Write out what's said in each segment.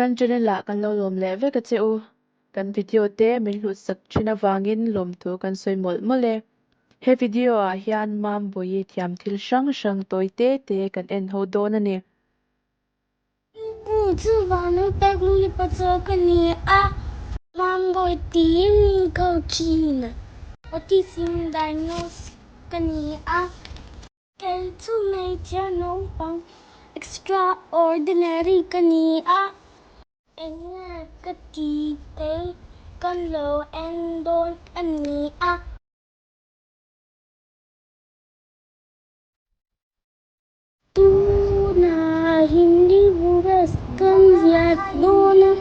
Kan channel ah kan lo lawm leh vek a che u. Kan video te min hlut sak thin avangin lawmthu kan sawi mawlh mawlh e. He video ah hian Mambawi thiam thil hrang hrang tawi te te kan en ho dawn a ni. Chuvang nu pek mipa chu ka ni a, Mambawi tiin min ko thin. Autism diagnosed ka ni a. Kei chu hmeichhia naupang extraordinary ka ni a, eng nge ka ti thei ka lo en dawn a ni a. Tunah Hindi Buddhist kan ziak dawn a.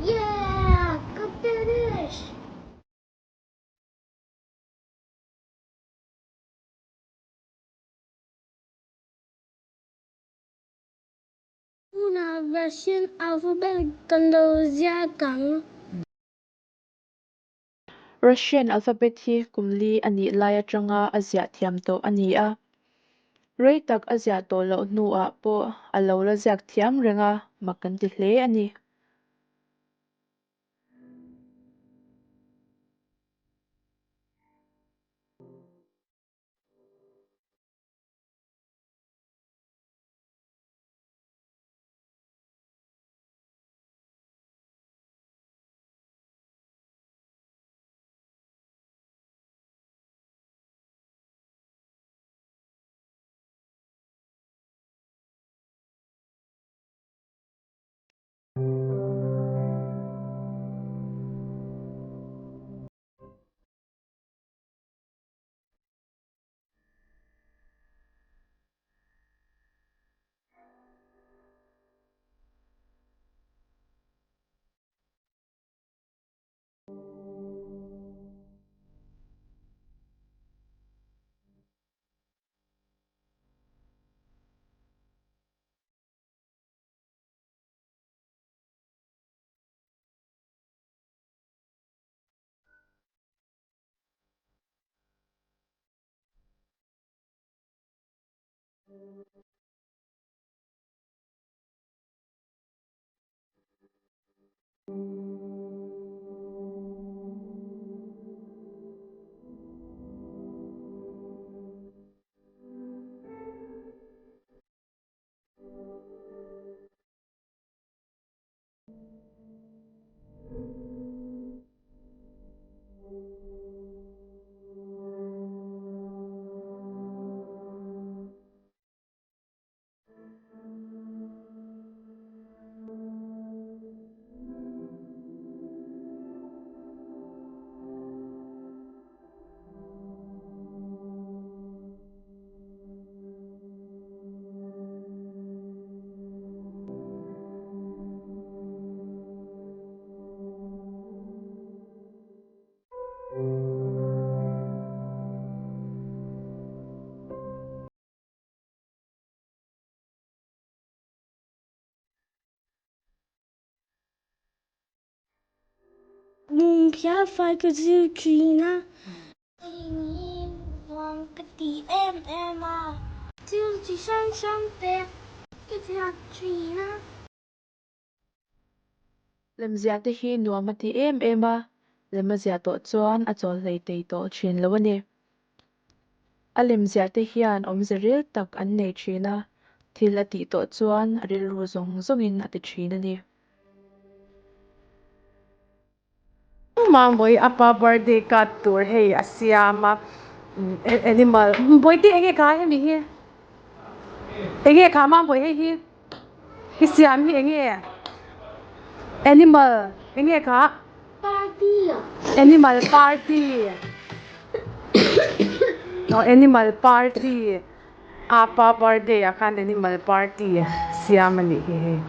Yeah, ka finish. Tunah Russian alphabet kan lo ziak ang. Russian alphabet hi kum li a nih lai atanga a ziah thiam tawh a ni a. Rei tak a ziah tawh loh hnuah pawh a lo la ziak thiam reng a, mak kan ti hle a ni. Lungphiar fai ka zir thin a. Hei vang ka ti em em a. Thil chi hrang hrang te ka ziak thin a. Lemziah te hi nuam a ti em em a, lem a ziah tawh chuan a chawl hlei thei tawh thin lo a ni. A lemziah te hian awmze ril tak an nei thin a, thil a tih tawh chuan a rilru zawng zawngin a ti thin a ni. Mambawi a pa birthday card tur hei a siam a animal Bawihte eng nge kha hemi hi eng nge kha Mambawi hei hi i siam hi eng nge? Animal eng nge kha? Party. Animal party. Aw animal party. Apa birthday ah khan animal party siam a nih hi hei.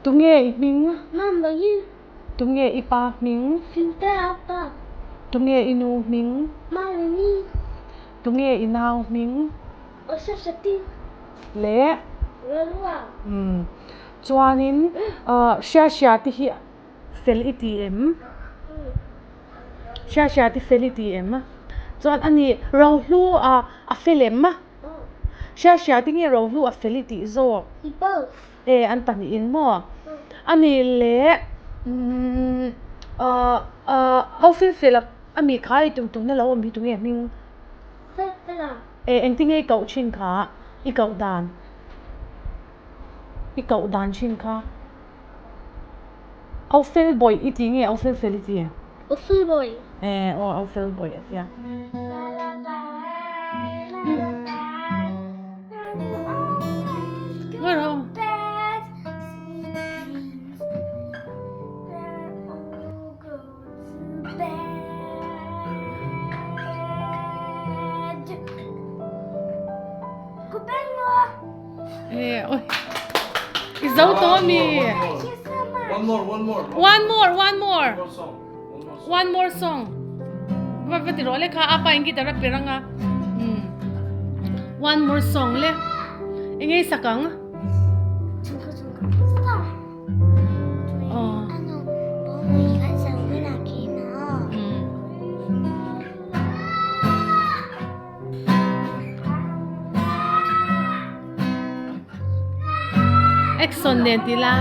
Tunge i hming? Mambawi. Tunge i pa hming? Fimtea pa. Tunge i nu hming? Malini. Tunge i nau hming? Osasati. Le? Ralua. Umm. Chuanin hria hria te hi fel i ti em? Hria hria te fel i ti em? Chuan ani rohlu a a fel em? Hria hria te nge rohlu a fel i tih zawk? E an pahnihin maw? Ani leh umm ho fel fel a mi kha i tum tumna lo awm hi tunge hming? E engtinge i koh thin kha i koh dan? I koh dan thin kha. Au fel bawih i ti nge au fel fel i ti? Au fel bawih. E aw au fel bawih a tia. I zo tawh a mi? One more, one more. One more, one more. One more song. One more song. One more song. Va va ti rawh le kha a pa in guitar a per anga. One more song le. Engei sak ang? Action nen ti la.